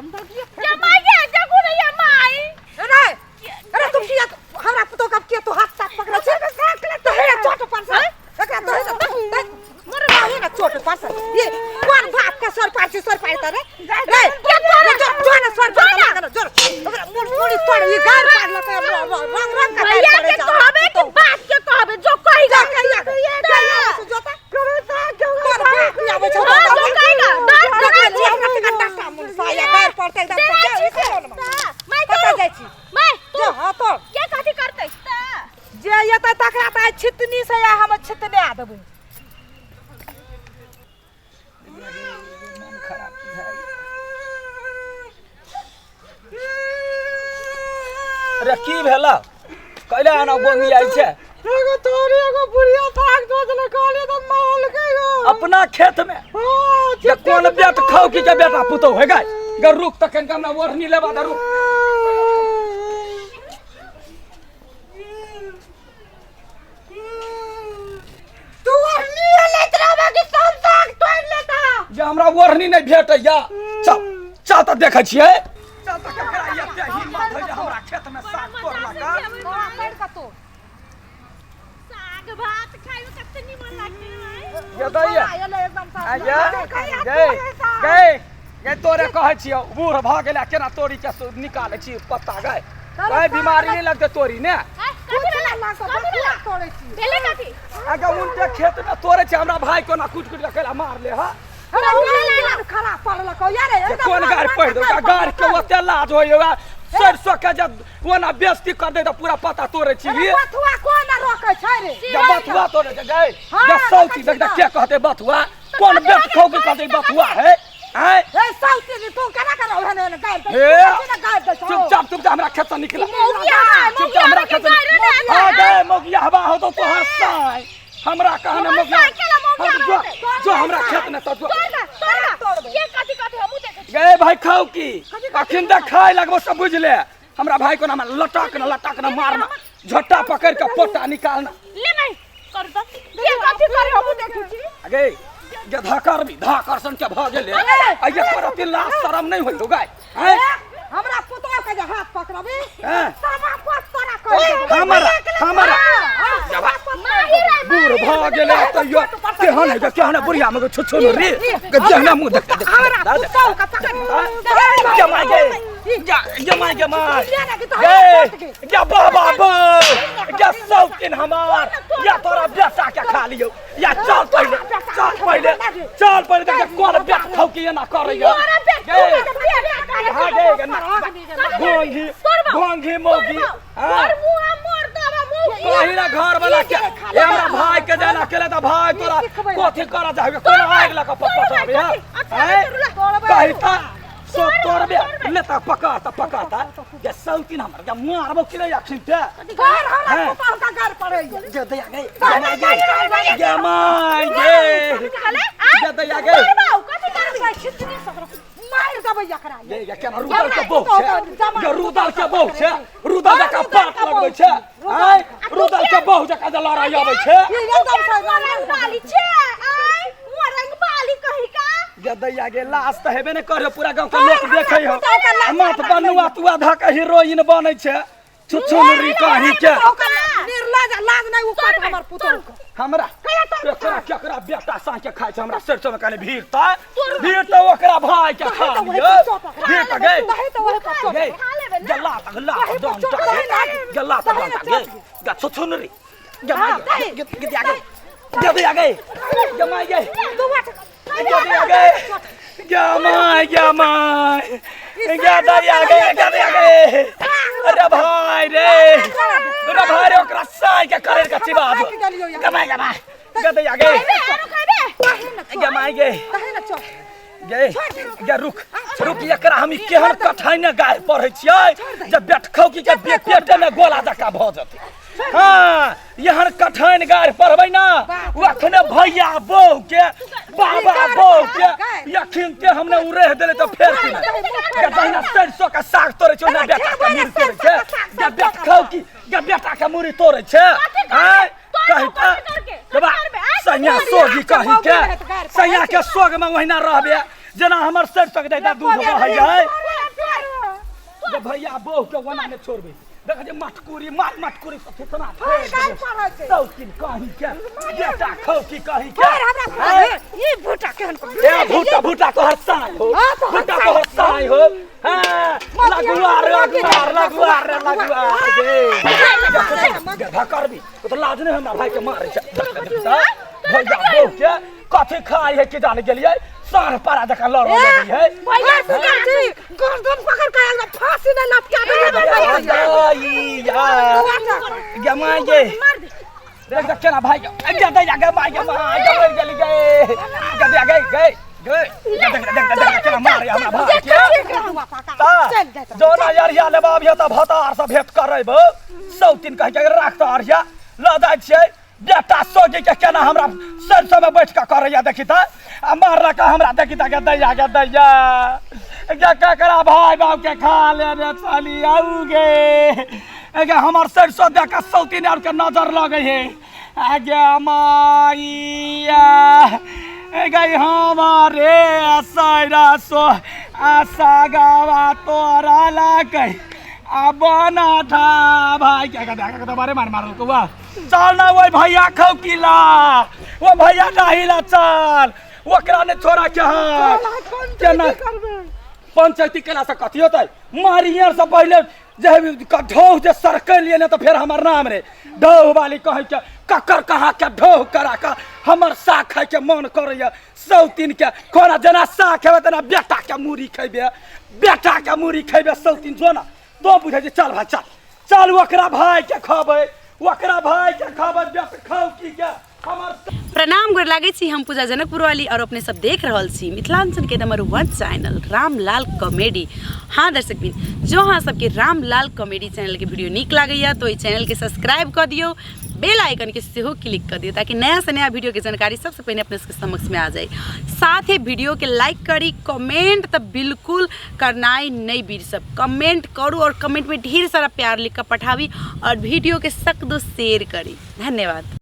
गंदगी। ये माई गे, जगू रे ये माई। अरे अरे, तुम किया हमरा पुतो का किया तू हाथ साथ पकड़े छे तो हे चोट पर से एकरा तो हे मोर हे ना चोट पर से। ये कोन बाप का सर पार से सर पार रे रे के तोरा? जो जो ना सर पार लगा जो ओकरा मुड़ मुड़ी तोड़, ये गार पार लगा रंग रंग का। भैया के कहबे कि बाप के कहबे, जो कहिगा। कहिया कहिया से जोता करे ता तोर बाप आवे छौ। हाँ, जो कहिगा, डर डराइ छी। हमरा से डाटा मुन साया गार पड़ते एकदम डराइ से छी। जा। माई कतऽ तू जाइ छी? माई तू जो हां तो के कथी करतै? जे एतै तकरा तऽ आइ छितनी से आ हम छितने आ देबै। मन खराब भए गेल। अरे की भेला? कैला एना गोंगी आइ छै? एगो तोरी एगो बुढ़िया साग सोचले कहलिए तऽ मारलकै गो। अपना खेत में? हाँ। जे कोन बेट खाउ की के बेटा पुतौ है गाय गे। रुक तऽ कनिका, हमरा ओढ़नी लेबा दे, रुक। तू ओढ़नी लेत रहबे कि सब साग तोड़ि लेता? जे हमरा ओढ़नी नहि भेटैया। चल चल तऽ देखै छियै, चल तऽ केकरा एते हिम्मत होइ जे हमरा खेत में साग तोड़लक। तोरा पड़ि कतौ साग भात खाइमे कते निमन लागतै माई। ये दैया। एलै एकदम साग। आ ये गए गए गए, तोरे कहै छियौ, बूढ़ भऽ गेलै, केना तोरी के निकालै छी पत्ता गए? कहीं बीमारी नहि लगतै तोरी ने? आय, कथी कुछ भेलै? नहि लागतौ, कथी भेलै? बथुआ तोड़ै छी। भेलै कथी? आगे उनके खेत में तोड़े छै, हमरा भाई कोना कुट कुट के कैला मार ले हा। अरे उहे खराब पड़लकौ यार। जे कोन गाड़ पढ़ि दौ गाड़ के, ओते लाज होय सरसों के जब ओना बेइज्जती कर दे तऽ पूरा पत्ता तोड़े छी। अरे बथुआ कोन रोकै छै रे? जे बथुआ तोड़े छै गए। हाँ, जे सौती देखै देख छी। के कहते बथुआ कोन बेट खाउ के कहते बथुआ है आय? ए सौती, तू केना केना ओहन ओहन गारि दै हे। छी ने, गारि दै छौ। चुपचाप चुपचाप हमरा खेत से निकला। मौगिया हवा, चुपचाप हमरा मौगिया खेत से। के गारि रे। हाँ गए, मौगिया हवा हो तो तोहर साय हमरा कहने तोहर मौगिया। साय केला मौगिया हाँ, जो रहतै? जो हमरा खेत ने तो जो। तोड़ तोड़, के कथी कथी हमहूँ देखै छी। गए भाई खाउ की अखन तक खाए लगबो सब बुझ ले। हमरा भाई को ना लटक ना लटक ना मारना, झट्टा पकड़ के पोटा निकालना। ले माई, कर त के कथी करे, हमहूँ देखै छी। अगे गे धाकर भी धाकर सन के भ गेले आ ये करती लाज शरम नहीं होई हो गाय हैं? हमरा पुतोह के जे हाथ पकड़बी हैं? सवा पोत तोरा कर देबौ। हमरा हमरा हाँ, माही रे। बूढ़ भ गेले तैयो केहन है केहन है बुढ़िया में छुछु रे गे, जहना मुंह देख देख। हमरा पुतोह के पकड़। जमा गे जमा गे मार गे गे बाबा बो गे शौकीन हमार या तोरा बेटा के खा लियो या। चल पहिले, चल पहिले, चल पहिले, देख कोन बेट खाउ के एना करैया। तोरा बेट गे तू हाँ गे गे ना घोंघी घोंघी मौगी हाँ। मोर मुआ मोर दावा मुंह। कहीं ना घर वाला के ए हमरा भाई के जाना अकेले त भाई तोरा कथी करा जाबे, कोन आग लगा पपटाबे? हां हैं कहीं त सो तोड़बे ले त पकड़ त पकड़ त जे सौतीन हमर के मारबो कि नहीं अखिन ते। घर हमरा हाँ। पुतोह के गारि पड़ैया। जे दया गे गे गे माय गे गे दया गे। कथी करबी? छितनी सकरो मारि देबै एकरा। गे गे केना रुदल के बहु छै गे, रुदल के बहु छै, रुदल जका पाट लगबै छै आय, रुदल के बहु जका जे लड़ाई आबै छै। ई एकदम से रंग बाली छे आय, मुआ रंग बाली कही का। गे दैया गे, लाज तऽ हेबे ने करे, पूरा गाँव के लोक देखे हो। माथ बनुआ तुआ धऽ के हीरोइन बनै छै छुछुनरी कहीं के। निर्लाज, लाज नहि उकट हमर पुतोह के। हमरा केकरा केकरा बेटा साँझ के खाइ छै? हमरा सरसों में कनि भीड़ तऽ भीड़ तऽ ओकरा भाई के खा लियो भीड़ तऽ गए दही तऽ वही पर चोट। गए गल्ला तक ला दम तक गल्ला तक दम तक गए गे छुछुनरी गे माय गे गे गे गे गे गे गे गे माय गे गे गे गे माय गे माय गे दरिया गे गे दरिया गे। अरे भाई रे, अरे भाई रे, ओकरा साई के करे के चिबा दो। गे माय गे माय गे दरिया गे गे माय गे दही ने चोट। गे गे रुक रुक, एकरा हम ई केहन कठाइने गाय पढ़ै छियै जे बेटखौ की के पेटे में गोला जकाँ भऽ जेतै। हाँ, एहन कठाइन गारि पढ़बै ना ओ अखने भैया बहू के बाबा बहू के अखन ते हमने उरेह देले तऽ फेर की गे। जहिना सरसों के साग तोड़ै छै ओहिना बेटा के मुड़ी तोड़ै छै गे। बेटखौ की गे बेटा के मुड़ी तोड़ै छै आँय? कही तऽ बाबा सैया सोगी कही के, सैया के सोग में ओहिना रहबे जेना हमर सरसों के दैता दूध बहै है। जे भैया बहू के ओना नहि छोड़बै। देख जे मटकुरी मार, मटकुरी सब थेथना। हर गाय पढ़ै छै। सौतीन कहीं के बेटा खौ की कहीं के। हर हमरा पुतोह ई भूटा केहन ए भूटा, भूटा तोहर साई हो। हाँ, तोहर भूटा साई। तोहर साई हो। हाँ, लगुआर, लगुआर, लगुआर रे, लगुआर गे। गधा करबी तो लाज नहीं हमरा भाई के मारे छै। भैया बहू के कथी खाई है कि जाने गेलियै, साँढ़ पारा जकाँ लड़ लगै है। भैया तू कर छी गर्दन पकड़ के आयल फांसी ने लटका दे। गे माय गे, देख देख केना भाई गे गे गे गे माय गे, माय गे, मरि गेली गे गे गे गे गे गे। देख देख देख देख केना मारे हमरा भाई के। जो ना अरिया लेबा अभिया तऽ भतार से भेंट करेबो। सौतीन कह के राख तऽ अरिया लऽ जाइ छियै। बेटा सोगी के केना हमरा सरसों में बैठ के करैया देखी तऽ, आ मारलक हमरा देखी तऽ। गे दैया, गे दैया गे, ककरा भाई बाप के खा ले रे चली आऊ गे। गे हमर सरसों दे के सौतीन आर के नजर लगै है। गे माइया गे, हमारे सरसो आशा गावा तोरा लागै आ बना था भाई। क्या कहते हैं बारे मार मारल को। चल ना ओहि भैया खौकीला, ओ भैया नहीं ला चल, ओकरा ने छोड़ा के। हाँ, केना पंचायती केला से कथी होतै? मारियर से पहिले जे ढोह जे सरकलिए ने तऽ फेर हमर नाम रे ढोह वाली कहै के ककर कहाँ के ढोह करा के हमर साग खाय के मन करैया। सौतीन के कोना जेना साग खेबै तेना बेटा के मूड़ी खेबै, बेटा के मूड़ी खेबै। सौतीन जो ना तो बुझै छै। चल भाई, चल चल, ओकरा भाई के खबै, ओकरा भाई के खबै बेट खाउ की के हमर। प्रणाम, गोर लागै छी। हम पूजा जनकपुर वाली और अपने सब देख रहल छी मिथिलांचल के नंबर 1 चैनल रामलाल कॉमेडी। हाँ दर्शक बिन, जो अहाँ सबके रामलाल कॉमेडी चैनल के वीडियो नीक लागैया तो एहि चैनल के सब्सक्राइब कऽ दियौ, बेल आइकन के सेहो क्लिक कर दियौ ताकि नया से नया वीडियो के जानकारी सबसे पहले अपने सबके समक्ष में आ जाए। साथ ही वीडियो के लाइक करी, कमेंट तो बिल्कुल करनाइ नहीं बिसरब। कमेंट करू और कमेंट में ढेर सारा प्यार लिख कर पठाबी और वीडियो के सख्त शेयर करी। धन्यवाद।